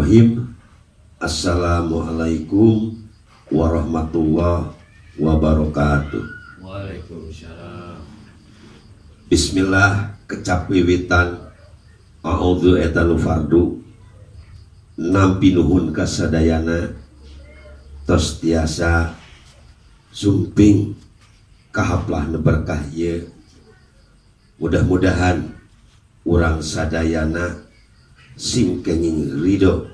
Bismillahirrahmanirrahim. Assalamualaikum warahmatullahi wabarakatuh. Waalaikumsalam. Bismillah kecap wiwitan a'udzu eta nu fardu nampi nuhun kasadayana tos tiasa sumping kahaplah nu berkah ieu. Mudah-mudahan urang sadayana sing kenging ridho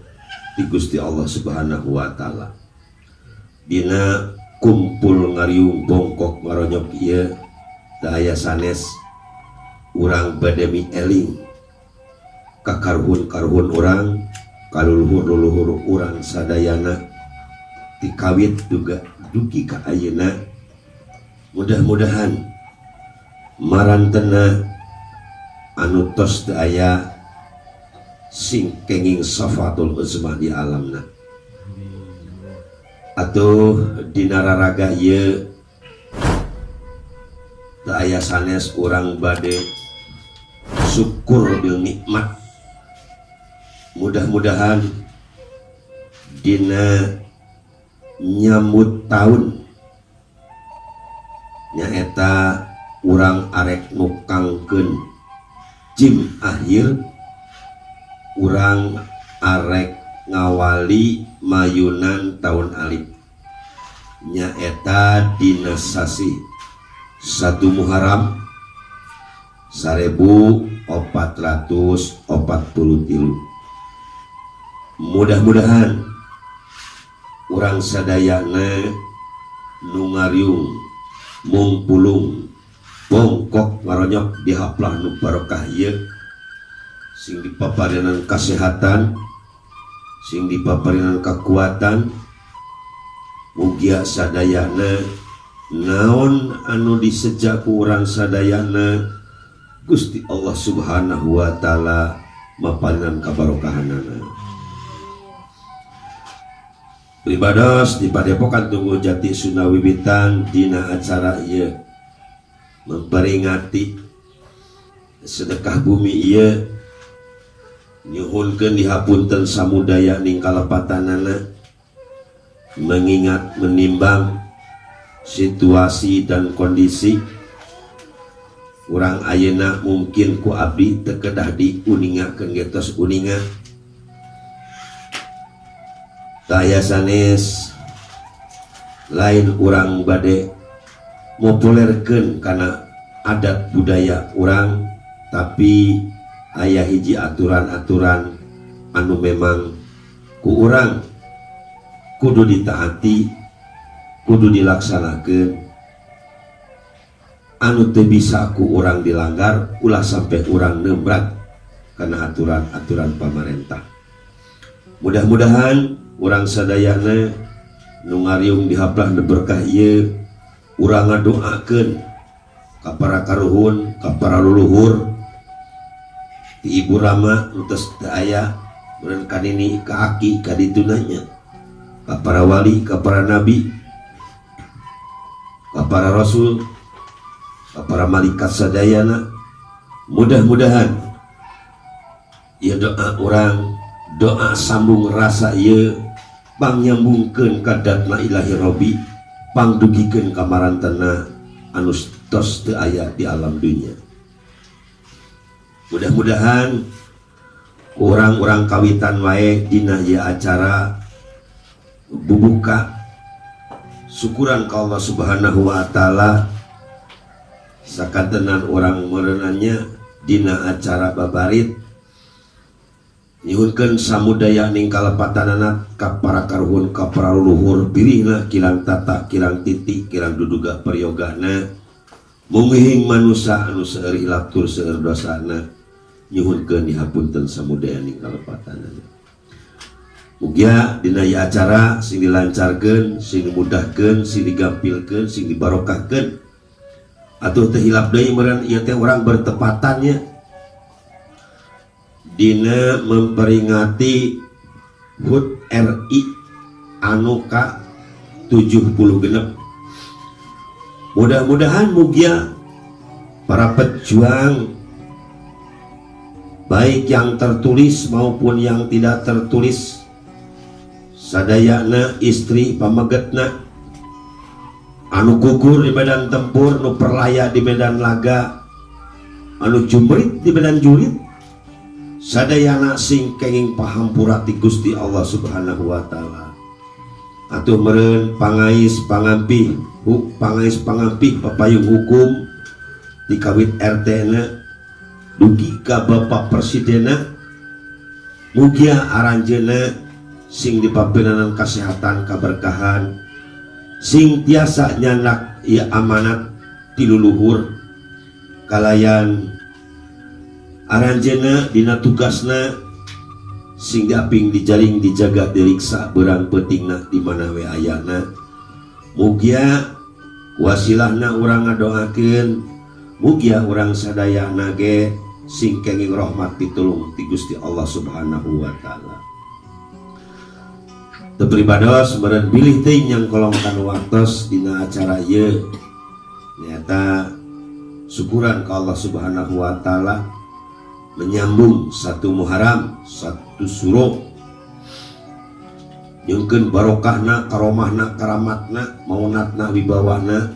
di Gusti Allah Subhanahu wa taala. Dina kumpul ngariung bongkok maronyok ieu daya sanes urang bade mieling ka karuhun-karuhun urang, kaluluhur-luluhur urang sadayana tikawit juga dugi ka ayeuna. Mudah-mudahan marantena anu tos teu aya sing kenging syafatul uzma di alamna. Atuh dina raraga ieu teu aya sanes urang bade syukur bil nikmat. Mudah-mudahan dina nyambut tahun nyaeta urang arek nukangkeun jim akhir, urang arek ngawali mayunan tahun alif nyaeta dina sasih 1 Muharram 1443. Mudah-mudahan urang sadayana nu ngariung mungpulung bongkok maronyok di haplah nu barokah ieu sing dipaparinan kasehatan, sing dipaparinan kekuatan. Mugia sadayana naon anu diseja ku urang sadayana Gusti Allah Subhanahu wa taala maparinan kabarokahanana. Pribados di Padepokan Tunggul Jati Sunda Wiwitan dina acara ieu memperingati sedekah bumi ieu nyuhunkeun dihapunten samudaya ning kalepatanana, mengingat menimbang situasi dan kondisi urang ayeuna mungkin ku abdi teu kedah diuningakeun getos uninga. Daya sanes lain urang bade populerkeun kana adat budaya urang, tapi aya hiji aturan-aturan anu memang ku urang kudu ditaati, kudu dilaksanakeun, anu teu bisa ku urang dilanggar, ulah sampai urang nembrak kana aturan-aturan pamarentah. Mudah-mudahan urang sadayana nu ngariung di haplah nu berkah ieu urang ngadoakeun ka para karuhun, ka para luluhur ti ibu rama nu tos teu aya, meureun ka nini, ka aki, ka dituna nya, ka para wali, ka para nabi, ka para rasul, ka para malaikat sadayana. Mudah-mudahan ieu doa urang, doa sambung rasa ieu pangnyambungkeun ka datna ilahi Robbi, pangdugikeun ka marantena anu tos teu aya di alam dunya. Mudah-mudahan orang-orang kawitan wae dina ieu acara bubuka syukuran ka Allah Subhanahu wa taala, sakantenan orang merenannya dina acara babarit nyuhunkeun samudaya ning kalepatanana ka para karuhun, ka para leluhur, birihna kilang tata kilang titi kilang duduga periyogana mungihing manusa anu seueur hilap tur seueur dosana, nyuhunkeun dihapunten samudaya ning kalepatanana. Mugia dina ieu acara sing dilancarkeun, sing dimudahkeun, sing digampilkeun, sing dibarokahkeun. Atuh teu hilap deui meureun ieu teh urang bertepatannya dina memperingati HUT RI anu ka 70 genep. Mudah-mudahan mugia para pejuang baik yang tertulis maupun yang tidak tertulis Sadayana istri pamegetna anu gugur di medan tempur, nu perlaya di medan laga, anu jumrit di medan jurit, sadayana sing kenging pahampura ti Gusti Allah Subhanahu wa taala. Atuh meureun pangais pangampih, pangais pangampih papayung hukum di kawit RT na dugi ka Bapak Presidenna, mugia aranjeunna sing dipapinanan kesehatan, kaberkahan, sing tiasa nyandak ieu amanat ti luluhur kalayan aranjeunna dina tugasna sing diaping, dijaring, dijaga, diriksa berang peutingna di mana we ayana. Mugia wasilahna urang ngadoakeun, mugia urang sadayana ge sing kenging rahmat pitulung ti Gusti Allah Subhanahu wa taala. Teu pribados meureun bilih teuing nyangkolong kanu waktos dina acara ieu, nyaeta syukuran ka Allah Subhanahu wa taala menyambung 1 Muharram, 1 Suro, nyungkeun barokahna, karomahna, karamatna, maunatna, wibawana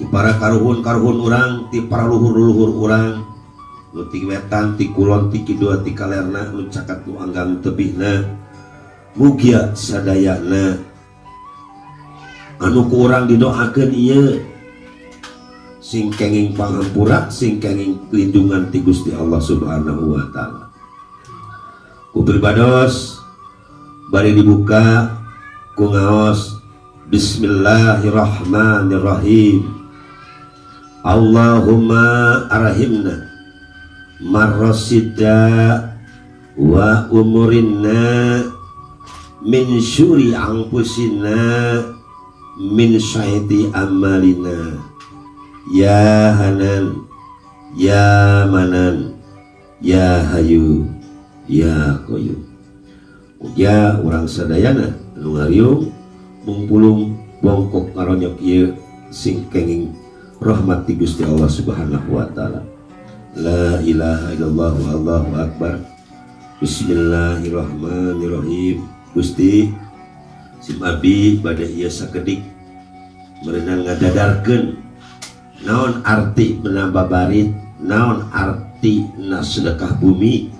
ti para karuhun-karuhun urang, ti para luhur-luhur urang nu ti wetan, ti kulon, ti kidul, ti kalerna, nu caket, nu anggang tebihna. Mugia sadayana anu ku urang didoakeun ieu sing kenging pangampura, sing kenging lindungan ti Gusti Allah Subhanahu wa taala. Ku pribados bari dibuka ku ngaos bismillahirrahmanirrahim. Allahumma arhimna marrasida wa umurinna min syuri angpusina min syaiti amalina ya hanan ya manan ya hayu ya qayyum. Mugia urang sadayana anu ngariung mungpulung bongkok ngaronyok ieu sing kenging rahmat ti Gusti Allah Subhanahu wa taala. La ilaha illallah wallahu akbar. Bismillahirrahmanirrahim. Gusti, sim abdi bade ieu sakedik meureunan ngadadarkeun naon arti menambah barit, naon arti na sedekah bumi,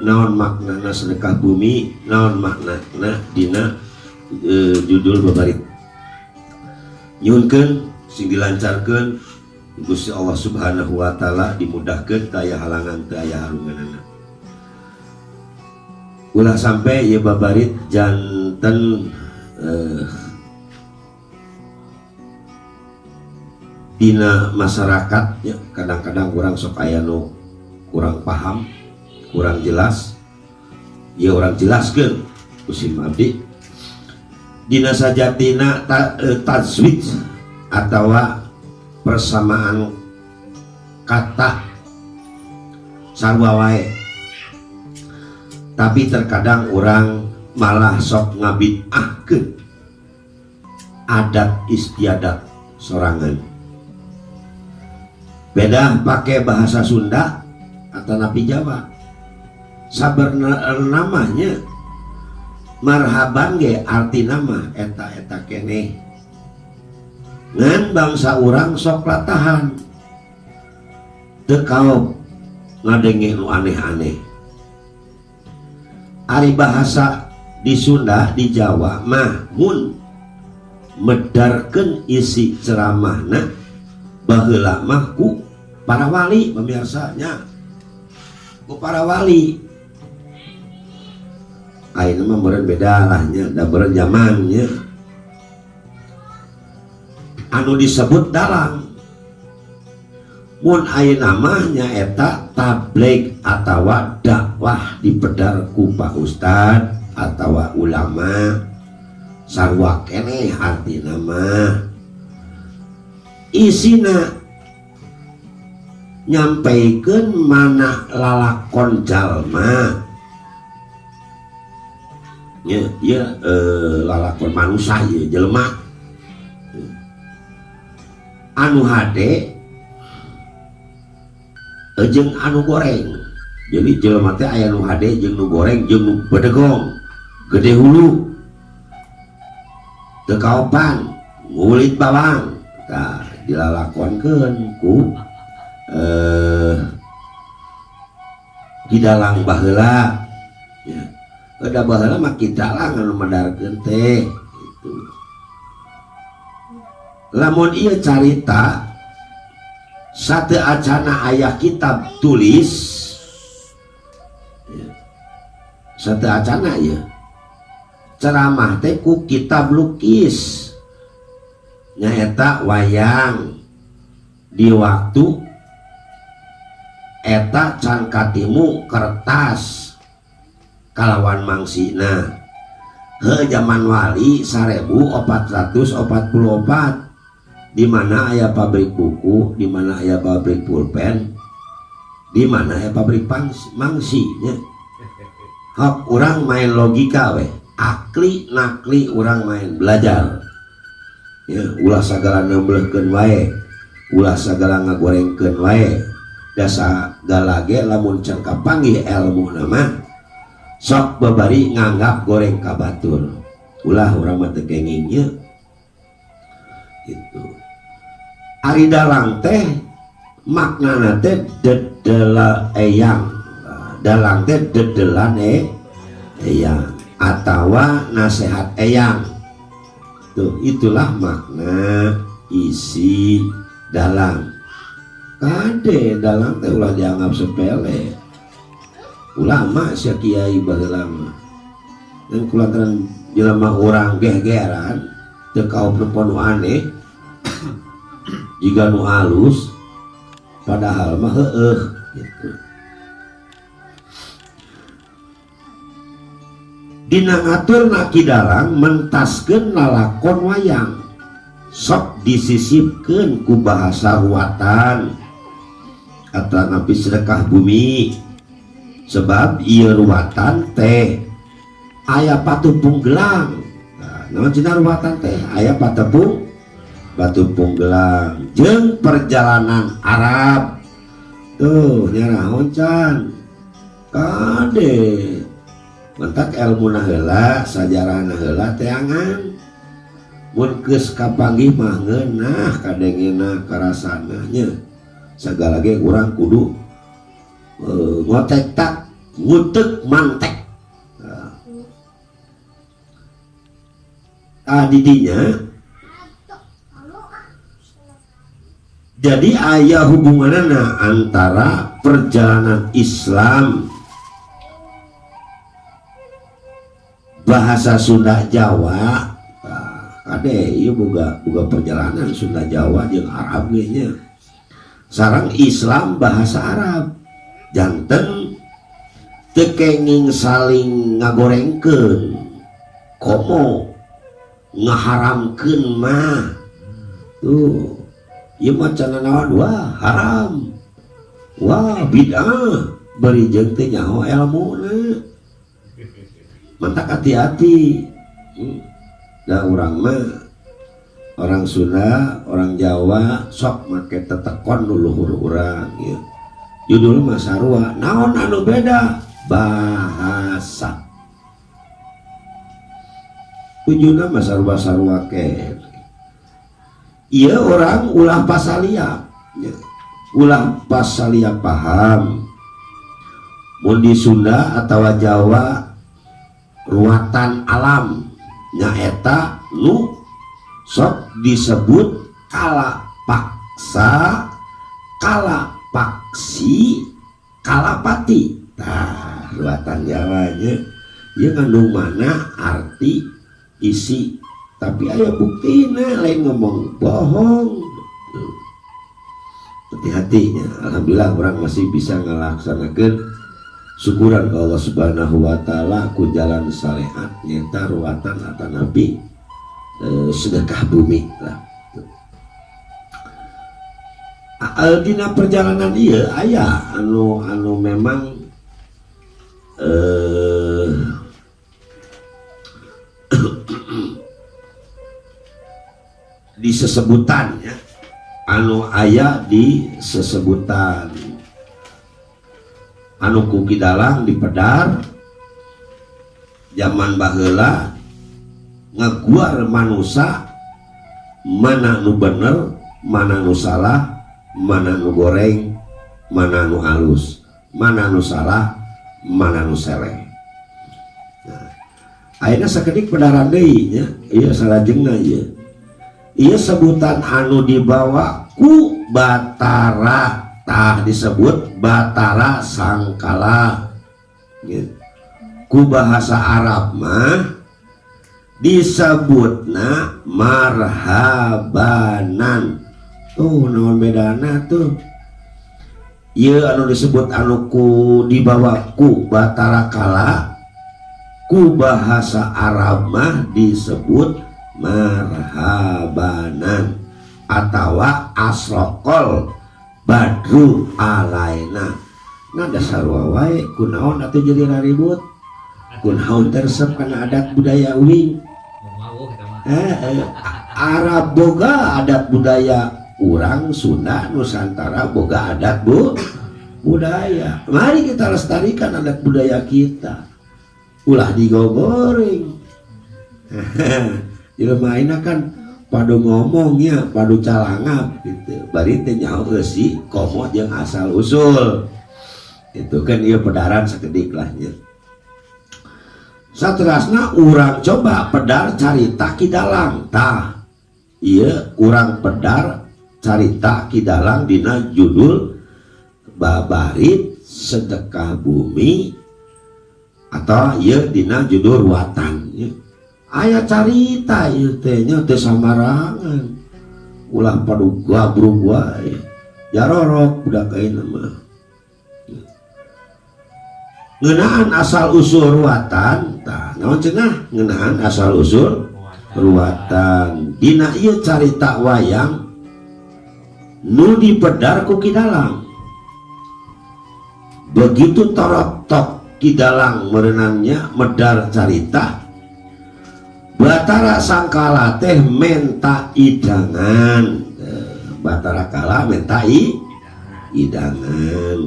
naon maknana sedekah bumi, naon maknana dina judul babarit. Nyuhunkeun sing dilancarkeun Gusti Allah Subhanahu wa taala, dimudahkeun, teu aya halangan, teu aya harunganana. Ulah sampai ieu babarit janten dina masyarakat ya, kadang-kadang kurang sok aya nu kurang paham, kurang jelas. Ya urang jelaskeun ku sim abdi dina sajatina tazwij atawa persamaan kata sarua wae, tapi terkadang orang malah sok ngabid'ahkeun adat istiadat sorangan. Beda pakai bahasa Sunda atau napi Jawa, sabar namanya marhaban ge arti nama eta-eta keneh, ngan bangsa urang sok latahan teu kaop ngadenge nu aneh-aneh. Ari bahasa di Sunda, di Jawa mah mun medarkeun isi ceramahna baheula mah ku para wali, pemirsa nya, ku para wali. Ayeuna mah meureun beda lah nya, da meureun zamannya anu disebut dalang. Mun ayeuna mah nyaeta tabligh atawa dakwah dipedar ku Pak Ustad atawa ulama, sarua keneh artina mah. Isina nyampaikan mana lalakon jalma ya, ya, lalakon manusia ya, jelema anu hade jeung anu goreng. Jadi jelema teh aya nu hade jeung nu goreng jeung nu bedegong. Gede hulu teu kaopan ngulit bawang tah dilalakonkeun ku Ki Dalang baheula ya. Da baheula mah Ki Dalang anu medarkeun teh gitu. Lamun ieu carita sateu acana aya kitab tulis ya. Sateu acana ieu ceramah teh ku kitab lukis nyaeta wayang di waktu eta can katimu kertas kalawan mangsina. Heuh zaman wali 1444 di mana aya pabrik buku, di mana aya pabrik pulpen, di mana aya pabrik mangsi nya. Hok urang main logika we, akli nakli urang main belajar. Ya, ulah sagala nemblehkeun wae, ulah sagala ngagorengkeun wae. Da sagala ge lamun can kapanggih elmu mah sok babari nganggap goreng ka batur. Ulah urang mah teu kenging nya. Gitu. Ari dalang teh maknana teh dedela eyang. Dalang teh dedelan eyang atawa nasehat eyang. Tuh, itulah makna isi dalang. Kade dalang teh ulah dianggap sepele. Ulama sia kiai baheula mah. Dan kulantaran jelema urang gegeran teu kaop nu aneh jiga nu alus padahal mah heueuh gitu. Dina ngaturna Ki Dalang mentaskeun lalakon wayang sok disisipkeun ku bahasa ruatan atanapi sedekah bumi sebab ieu ruatan teh aya patupung gelang. Nah, naon cenah ruatan teh aya patupung gelang jeung perjalanan Arab tuh nyarahon can kade mentak ilmu heula sajarah heula teangan mun geus kapanggih mah ngeunah kadengena karasana nya sagala ge urang kudu ngotek tak ngutek mantek. Ah didinya jadi aya hubunganna antara perjalanan Islam bahasa Sunda Jawa. Kade ieu boga perjalanan Sunda Jawa jeung Arab ge nya. Sareng Islam bahasa Arab janten teu kenging saling ngagorengkeun komo ngaharamkeun mah tuh ieu mah cenah naon wah haram wah bid'ah bari jeung teu nyaho elmuna. Mantak hati-hati. Da urang mah orang Sunda, orang Jawa sok make tetekon nu luhur urang ya. Judul mah sarua, naon anu beda? Bahasa. Ujuna mah sarua-sarua ke. Ieu orang ulah pasalia. Ya. Ulah pasalia paham. Mun di Sunda atawa Jawa ruatan alam nyaeta nu sok disebut kala paksa, kala paksi, kalapati. Tah ruatan Jawa nya ieu ngandung mana arti isi tapi aya buktina lain ngomong bohong. Hati-hatinya alhamdulillah orang masih bisa ngalaksanakeun syukuran ke Allah Subhanahu wa taala ku jalan syariat nyata ruatan atanapi sedekah bumi lah. Dina perjalanan ieu aya anu memang di sesebutan ya, anu aya di sesebutan anu ku Ki Dalang dipedar Zaman baheula ngaguar manusa mana nu bener, mana nu salah, mana nu goreng, mana nu halus, mana nu salah, mana nu seleh. Nah, ayeuna sakedik pedaran deui nya, ieu salajengna ieu. Ieu sebutan anu dibawa ku Batara, tah disebut Batara Sangkala. Gitu. Ku bahasa Arab mah disebutna marhabanan. Tuh naon bedana tuh? Ieu anu disebut anu ku dibawa ku Batara Kala, ku bahasa Arab mah disebut marhabanan atawa asrokol badru alaina. Nah dasar wae kunaon atuh jadi raribut, kunaon teresep kana adat budaya uing. Arab boga adat budaya, urang Sunda Nusantara boga adat budaya. Mari kita lestarikan adat budaya kita, ulah digogoreng. Jelema ayeuna kan padu ngomongnya padu calangap gitu, bari teh nyaho eusi komo jeung asal usul. Itu kan ieu pedaran sakedik lah nya. Saterasna urang coba pedar carita Ki Dalang. Tah ieu urang pedar carita Ki Dalang dina judul Babarit Sedekah Bumi atau ieu dina judul Ruatan nya. Aya carita ieu teh nya, teu samarangan, ulah padu gabrug wae jarorok budak ayeuna mah. Ngeunaan asal usul ruatan, tah naon cenah ngeunaan asal usul ruatan dina ieu carita wayang nu dipedar ku Ki Dalang. Begitu torotok Ki Dalang merenangnya medar carita, Batara Sangkala teh menta idangan. Batara Kala menta idangan,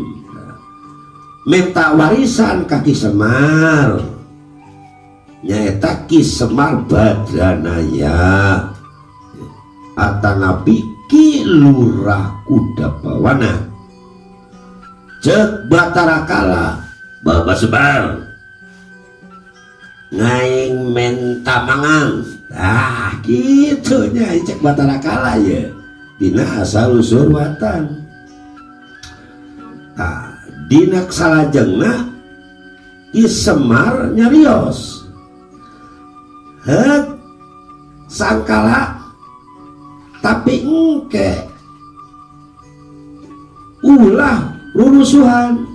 minta warisan ka Ki Semar, nyaeta Ki Semar Badranaya atanapi Ki Lurah Kudapawana. Cek Batara Kala, "Bapak Semar, ngaing menta mangan." Ah gitu nya cek Batara Kala ya dina asal usul watan. Tah dina salajengna Ki Semar nyarios, "Heuk Sangkala, tapi engke ulah rurusuhan."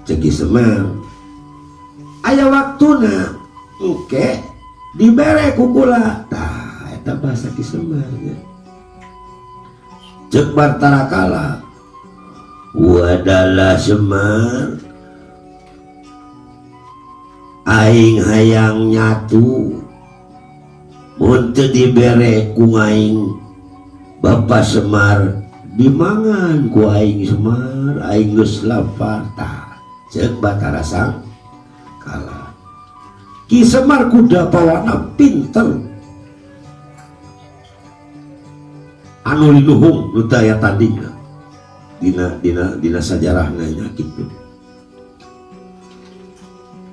Cek Ki Semar, "Aya waktuna, engke dibere ku kula." Tah eta bahasa Ki Semar nya. Cek Batara Kala, "Wadalah Semar, aing hayang nyatu, mun teu dibere ku aing Bapak Semar dimangan ku aing Semar, aing geus lapar." Tah cek Batara Sang Kala, Ki Semar kuda pawana pinter anu linuhung nu teu aya tandingna dina dina dina sajarahna nya kitu.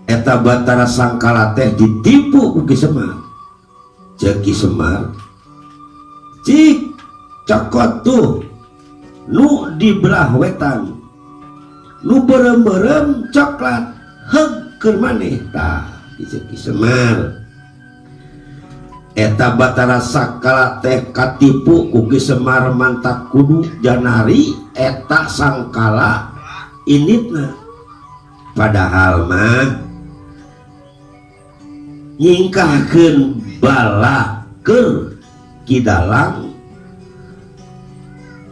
Eta Batara Sangkala teh ditipu ku Ki Semar. Cek Ki Semar, "Cik cokot tuh nu di belah wetan nu berem-berem coklat, heug keur maneh." Tah cek Ki Semar. Eta Batara Sangkala teh katipu ku Ki Semar, mantak kudu janari eta Sangkala inditna, padahal mah nyingkahkeun bala keur Ki Dalang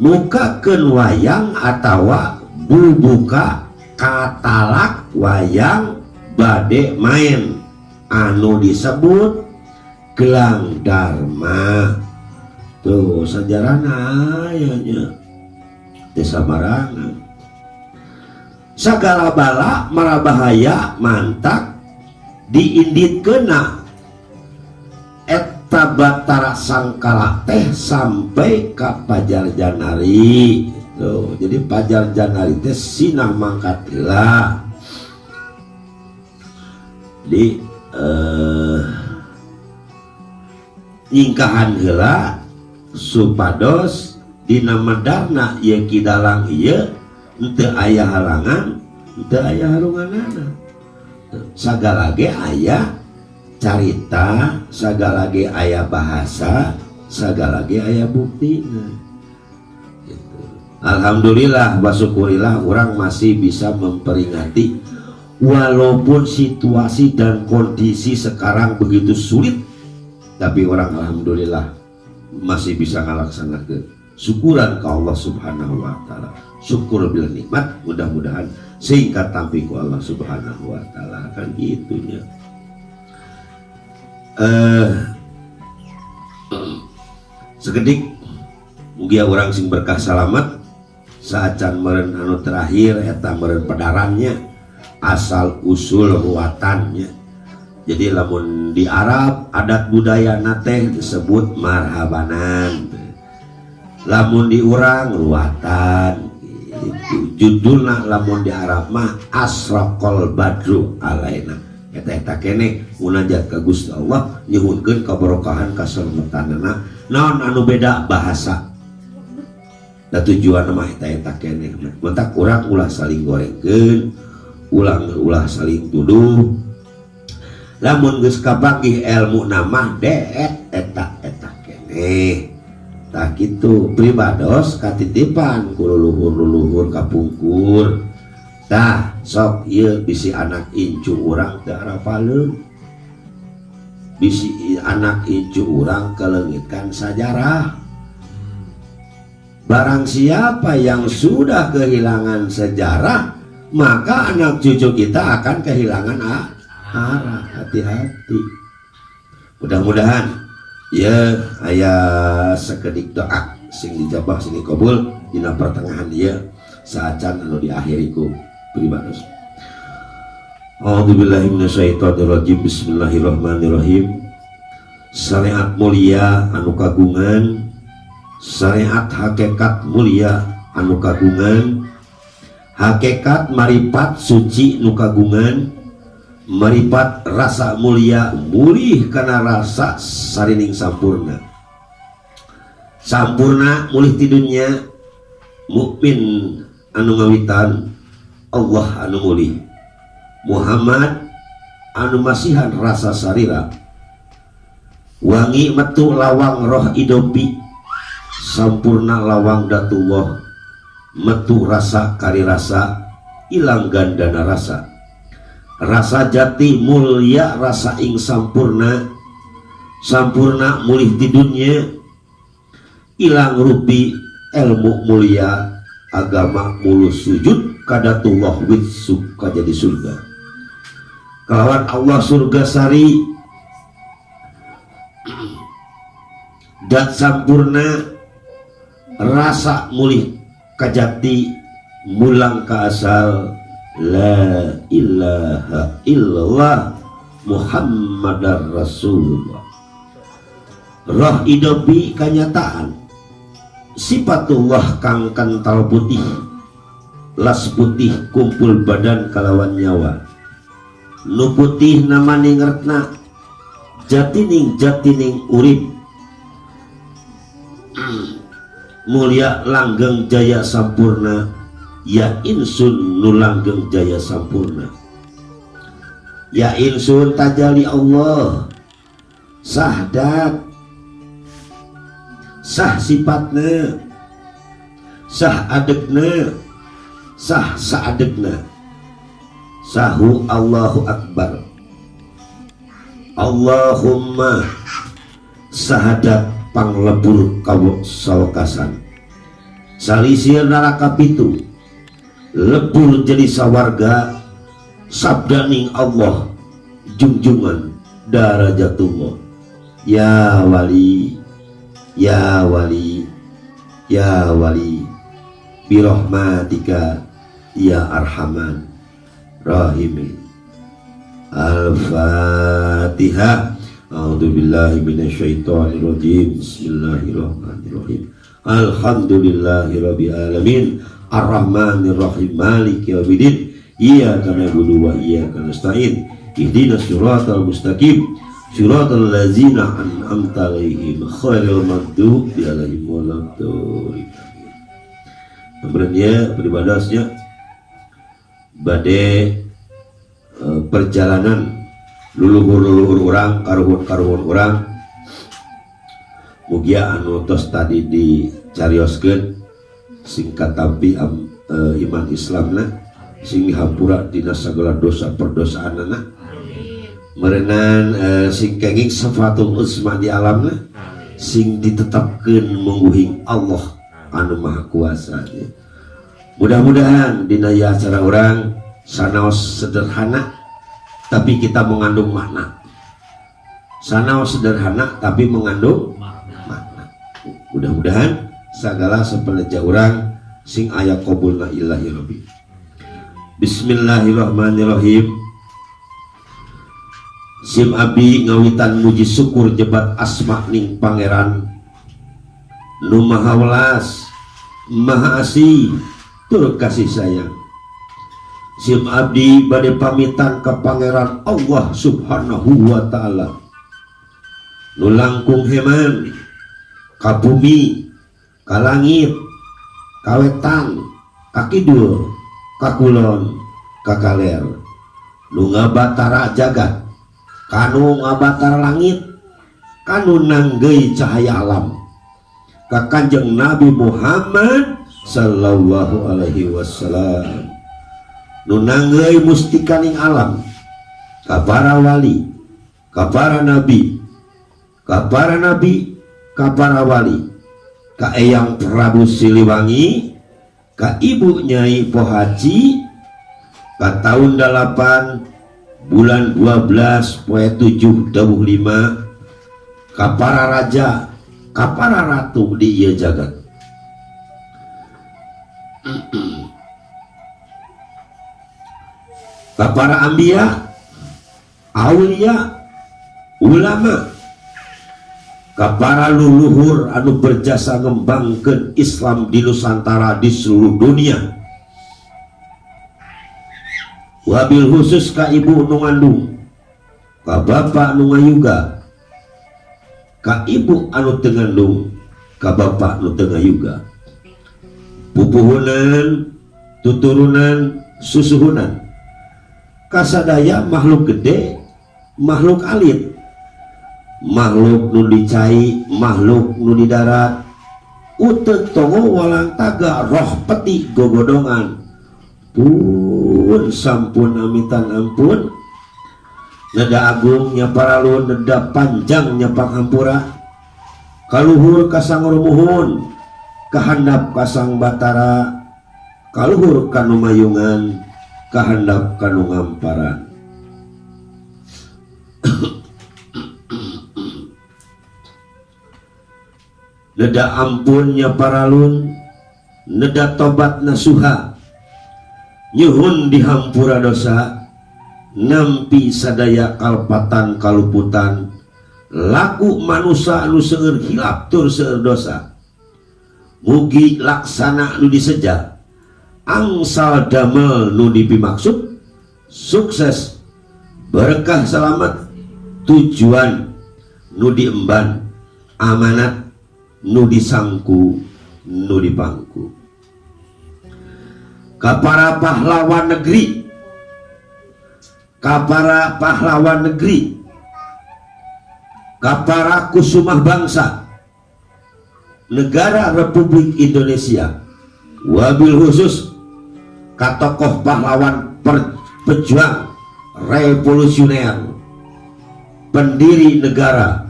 mukakeun wayang atawa bubuka katalak wayang bade main anu disebut Gelang Dharma. Tuh sejarahna aya nya, teu samarangan. Sagala bala marabahaya mantak Diinditkeunna eta Batara Sangkala teh sampai ka Pajar Janari. Tuh, jadi Pajar Janari teh sinah mangkat heula. Di nyingkahan heula supados dina medarna ieu Ki Dalang ieu henteu aya halangan, henteu aya harunganana. Sagala ge aya carita, sagala ge aya bahasa, sagala ge aya buktina. Gitu. Alhamdulillah wa syukurillah orang masih bisa memperingati walaupun situasi dan kondisi sekarang begitu sulit, tapi orang alhamdulillah masih bisa ngalaksanakeun syukuran ke Allah Subhanahu wa taala. Syukur bil nikmat, mudah-mudahan singkat tampi ku Allah Subhanahu wa taala, kan gitunya. Sekedik mugia orang sing berkah salamat saacan meureun anu terakhir eta meureun pedarannya asal usul ruatannya. Jadi lamun di Arab adat budaya teh disebut marhabanan, lamun di urang ruatan gitu. Judulna lamun di Arab mah Asraqal Badru Alaina. Eta eta keneh munajat ka Gusti Allah nyuhunkeun kabarokahan kaselamatanana. Naon anu beda bahasa da tujuan mah eta eta keneh. Mentak urang ulah saling gorengkeun, ulang ulah saling tuduh. Lamun geus kapanggih ilmu nama deet eta eta keneh. Tah kitu pribados katitipan ku luluhur-luluhur kapungkur. Tah sok ieu bisi anak incu urang teu arapaleun, bisi anak incu urang kaleungitkan sajarah. Barang siapa yang sudah kehilangan sejarah, maka anak cucu kita akan kehilangan arah. Hati-hati. Mudah-mudahan ya aya sekedik doa sing dijabah sing kabul dina pertengahan ieu saacan anu diakhiri ku pribados. A'udzubillahi minasyaitonirrajim. Bismillahirrahmanirrahim. Syariat mulia anu kagungan, syariat hakikat mulia anu kagungan, hakikat maripat suci nu kagungan, maripat rasa mulia mulih kana rasa sarining sampurna. Sampurna mulih ti dunya mukmin anu ngawitan Allah anu mulih Muhammad anu masihan rasa sarira wangi metu lawang roh idopi sampurna lawang datullah metu rasa kari rasa ilang gandana rasa rasa jati mulia rasa ing sampurna sampurna mulih di dunya ilang rupi ilmu mulia agama mulus sujud kadatullah wit suka jadi surga kalawan Allah surga sari dat sampurna rasa mulih kajati mulang ka asal la ilaha illallah Muhammadar Rasulullah. Roh idobi kanyataan sifatullah kang kental putih las putih kumpul badan kalawan nyawa nu putih namaning retna jatining jatining urip mulia langgeng jaya sampurna ya insun nu langgeng jaya sampurna ya insun tajali Allah sahdat sah sifatna sah adegna sah saadegna sahu Allahu Akbar. Allahumma sahadat panglebur kawok sawakasan salisir neraka pitu lebur jadi sawarga sabdaning Allah jungjungan darajatullah ya wali ya wali ya wali birahmatika ya arhaman rahimin. Al-Fatihah. A'udzubillahi minasyaitonirrajim. Bismillahirrahmanirrahim. Alhamdulillahirabbil alamin. Arrahmanirrahim. Maliki yaumiddin. Iyyaka na'budu wa iyyaka nasta'in. Ihdinas siratal mustaqim. Siratal ladzina an'amta 'alaihim ghairil maghdubi 'alaihim waladdallin. Kemudian peribadasnya bade perjalanan luluhur-luluhur urang, karuhun-karuhun urang, mugia anu tos tadi dicarioskeun sing katampi iman Islamna, sing dihampura dina sagala dosa perdosaanana, meureunan sing kenging syafatul uzma di alamna, sing ditetapkeun mungguhing Allah anu Maha Kuasa. Mudah-mudahan dina ieu acara urang sanaos sederhana tapi kita mengandung makna. Sanaos sederhana tapi mengandung makna. Mudah-mudahan segala sepeneja urang sing aya qabulna illahi rabbi. Bismillahirrahmanirrahim. Sim abdi ngawitan muji syukur jebat asma ning pangeran nu maha welas, maha asih, tur kasih sayang. Sim abdi bade pamitan ka pangeran Allah Subhanahu wa taala nu langkung heman ka bumi, ka langit, ka wetan, ka kidul, ka kulon, ka kaler, nu ngabatara jagat, kanu ngabatara langit, kanu nanggeuy cahaya alam, ka Kanjeng Nabi Muhammad sallallahu alaihi wasallam nu nanggeuy mustikaning alam, ka para wali, ka para nabi, ka para nabi, ka para wali, ka Eyang Prabu Siliwangi, ka Ibu Nyai Pohaci, ka tahun 8 bulan 12 poe 7 dawuh 5, ka para raja, ka para ratu di ieu jagat. Ka para ambiya, aulia, ulama, ka para luluhur anu berjasa ngembangkeun Islam di Nusantara di seluruh dunia, wabil khusus ka ibu nu ngandung, ka bapak nu ngayuga, ka ibu anu teu ngandung, ka bapak nu teu ngayuga, pupuhunan, tuturunan, susuhunan, kasadaya makhluk gede, makhluk alit, makhluk nu dicai, makhluk nu di darat, uteuk tongo walang taga, roh peti gogodongan, pun sampun amitan ampun, neda agung nya paralun, neda panjang nya panghampura, kaluhur kasang rumuhun, kahandap kasang batara, kaluhur kanu mayungan, kahandap kanu ngamparan. Neda ampunnya paralun, neda tobat nasuha, nyuhun dihampura dosa, nampi sadaya kalpatan kaluputan, laku manusa anu seueur hilap tur seueur dosa, mugi laksana nu diseja, angsal damel nu dipimaksud, sukses berkah selamat, tujuan nu diemban, amanat nu disangku nu dipangku. Ka para pahlawan negeri, ka para pahlawan negeri, ka para kusumah bangsa negara Republik Indonesia, wabil khusus ka tokoh pahlawan pejuang revolusioner pendiri negara,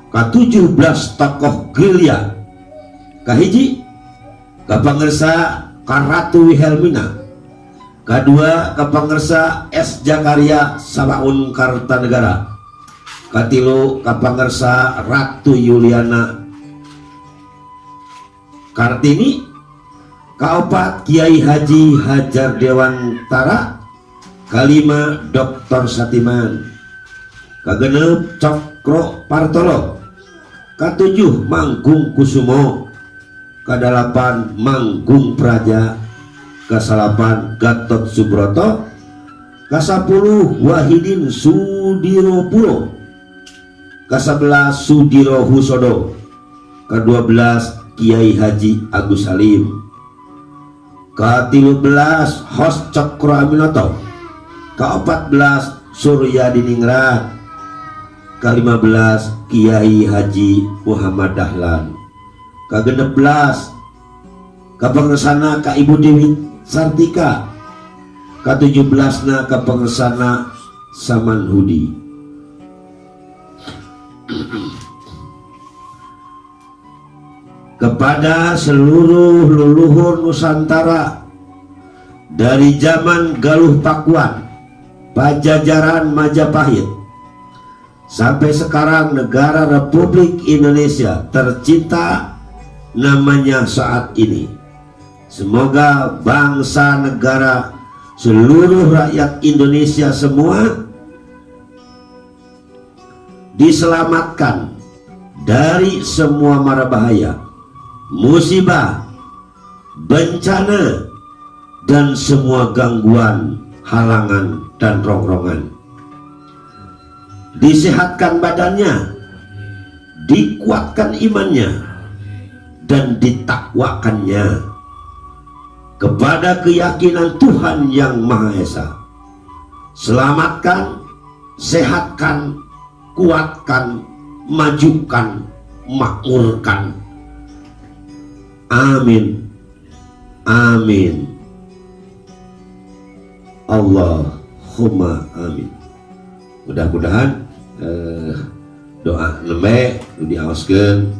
ka-17 tokoh gerilya, kahiji ka pangersa ka Ratu Wilhelmina, kadua ka pangersa S Jakaria Samaun Kartanegara, katilu ka pangersa Ratu Yuliana Kartini, kaopat Kiai Haji Hajar Dewantara, Kalima Dr. Satiman, kagenep Cokro Partolo, katujuh Manggung Kusumo, kadalapan Manggung Praja, kasalapan Gatot Subroto, kasapuluh Wahidin Sudiropuro, kasebelas Sudiro Husodo, ke-12 Kiai Haji Agus Salim, ke-13 Hos Cokro Aminoto, ke-14 Surya Diningrat, ke-15 Kiai Haji Muhammad Dahlan, ke-16 kapangersana ka Ibu Dewi Sartika, ke-17 na kapangersana Samanhudi. Kepada seluruh leluhur Nusantara dari zaman Galuh Pakuan, Pajajaran Majapahit sampai sekarang negara Republik Indonesia tercinta namanya saat ini. Semoga bangsa negara seluruh rakyat Indonesia semua diselamatkan dari semua mara bahaya, musibah, bencana, dan semua gangguan, halangan, dan rongrongan. Disehatkan badannya, dikuatkan imannya, dan ditakwakannya kepada keyakinan Tuhan Yang Maha Esa. Selamatkan, sehatkan, kuatkan, majukan, makmurkan. Amin. Amin. Allahumma amin. Mudah-mudahan doa nembe diaoskeun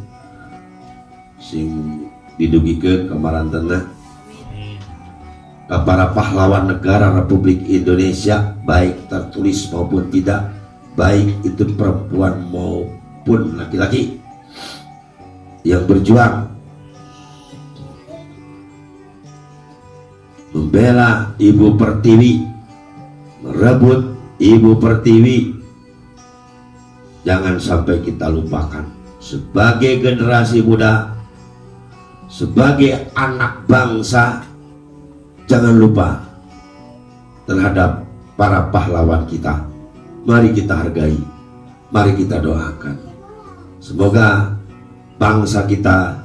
sing didugikeun kamarantenna ka para pahlawan negara Republik Indonesia, baik tertulis maupun tidak, baik itu perempuan maupun laki-laki yang berjuang membela Ibu Pertiwi, merebut Ibu Pertiwi. Jangan sampai kita lupakan sebagai generasi muda, sebagai anak bangsa, jangan lupa terhadap para pahlawan kita. Mari kita hargai, mari kita doakan. Semoga bangsa kita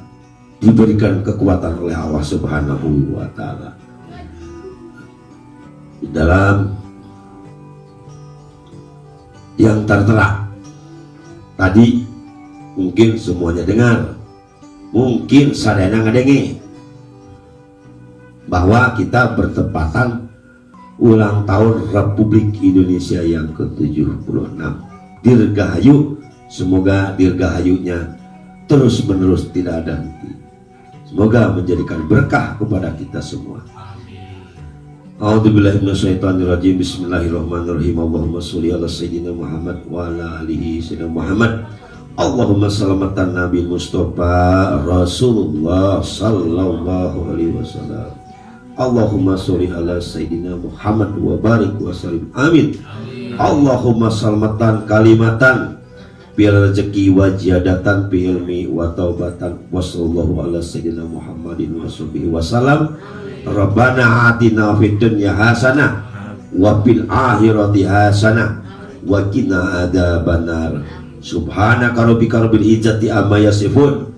diberikan kekuatan oleh Allah Subhanahu wa Ta'ala. Di dalam yang tertera tadi mungkin semuanya dengar, mungkin sadayana ngadenge bahwa kita bertepatan ulang tahun Republik Indonesia yang ke-76. Dirgahayu, semoga dirgahayunya terus-menerus tidak ada henti. Semoga menjadikan berkah kepada kita semua. A'udzubillahi minasyaitonirrajim. Bismillahirrahmanirrahim. Allahumma sholli ala sayyidina Muhammad wa ala alihi sayyidina Muhammad. Allahumma salamatan Nabi Mustafa Rasulullah sallallahu alaihi wasallam. Allahumma sholli ala sayyidina Muhammad wa barik wa sallim. Amin. Allahumma salamatan kalimatan bil rezeki wa ziyadatan bi ilmi wa taubatan wa sallallahu ala sayyidina Muhammadin wa sahbihi wasallam. Rabbana atina fid dunya hasanah wa fil akhirati hasanah wa qina adzabannar. Subhanaka rabbika rabbil izzati amma yasifun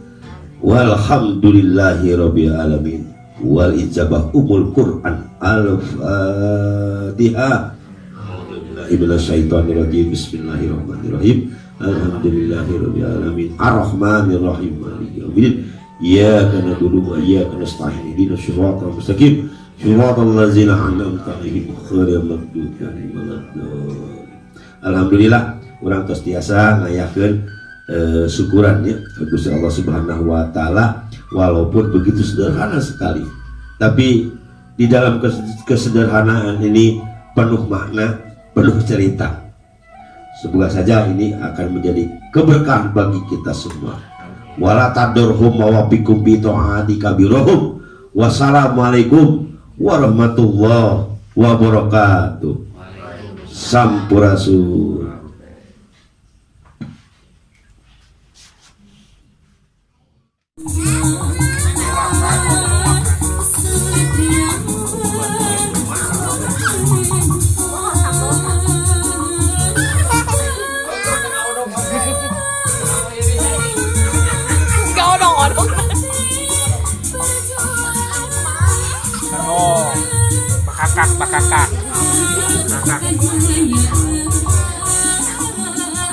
walhamdulillahi rabbil alamin. Wal ijabah umul Quran. Al-Fatihah. Minasyaitonirrajim. Bismillahirrahmanirrahim. Alhamdulillahi rabbil alamin. Arrahmanirrahim. Maliki yaumiddin. Iyyaka na'budu wa iyyaka nasta'in. Ihdinas siratal mustaqim. Siratal ladzina an'amta 'alaihim ghairil maghdubi 'alaihim waladdallin. Alhamdulillah urang tos tiasa ngayakeun syukuran ya ka Gusti Allah Subhanahu wa taala, walaupun begitu sederhana sekali. Tapi di dalam kesederhanaan ini penuh makna, penuh cerita. Semoga saja ini akan menjadi keberkahan bagi kita semua. Wala tadurhum wa wabikum bi ta'ati kabirahum. Wassalamualaikum warahmatullahi wabarakatuh. Sampurasun. Oh, bakakak, bakakak. Bakakak.